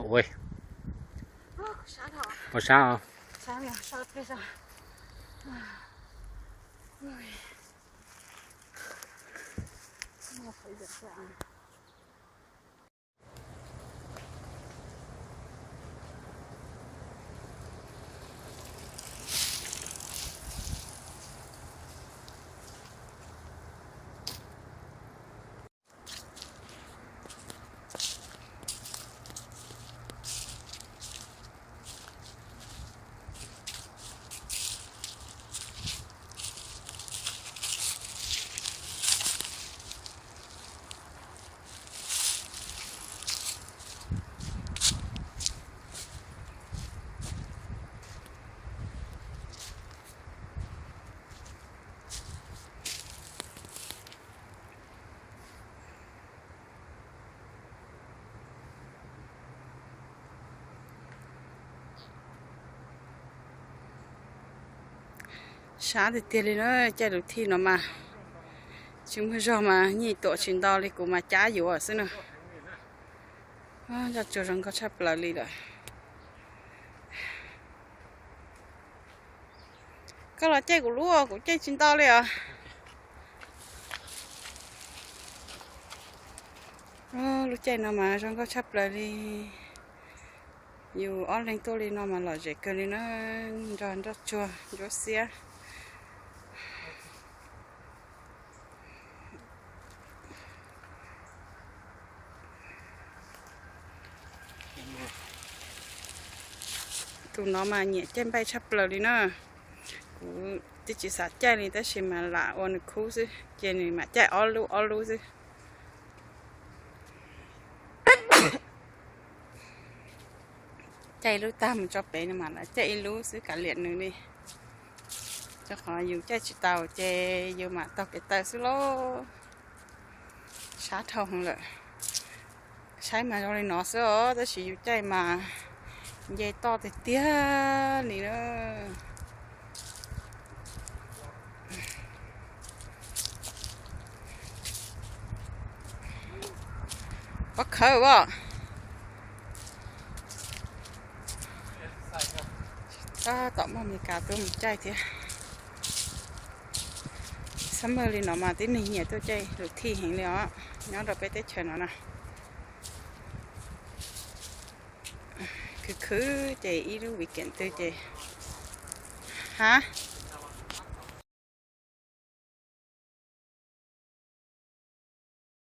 Ua, pom sab os. Sab tiag tiag li na, caij lus thij no mas tsis muaj zog mas nyiaj tuam tsis ntau li, kuv mas cab yuav xwb na. Nroj tsuag zoo nkauj tshaj plaws li lawm. Koj los caij kuv lub, kuv caij tsis ntau li os. Lub caij no mas zoo nkauj tshaj plaws li. Yus ob leeg tuaj li no mas lom zem kawg li na, nrog nroj tsuag ntsuab xiab. Tus no mas nyiam caij npaij tshaj plaws li na. Kuv twb tsis xav caij li tab sis mas lam ua nws khub xwb ces nws mam caij ob lub ob lub xwb. Caij ib lub tag mus tso pem no mas lawv caij ib lub xwb kav liam nws li. Rau qhov yus caij tsis tau ces yus mam taug kev taw xwb lauj. Sab dhau lawm. Saib mas zoo li no xwb os, tab sis yus caij mas nce toj tiag tiag li na. Pob khawb as. Tab tom muaj Amelikas tuaj mus caij thiab. Summer li no mas tib neeg nyiam tuaj caij lus thij heev li os, nyob rau peb teb chaws no na. Khwv khwv ces ib lub weekend twg ces, ha,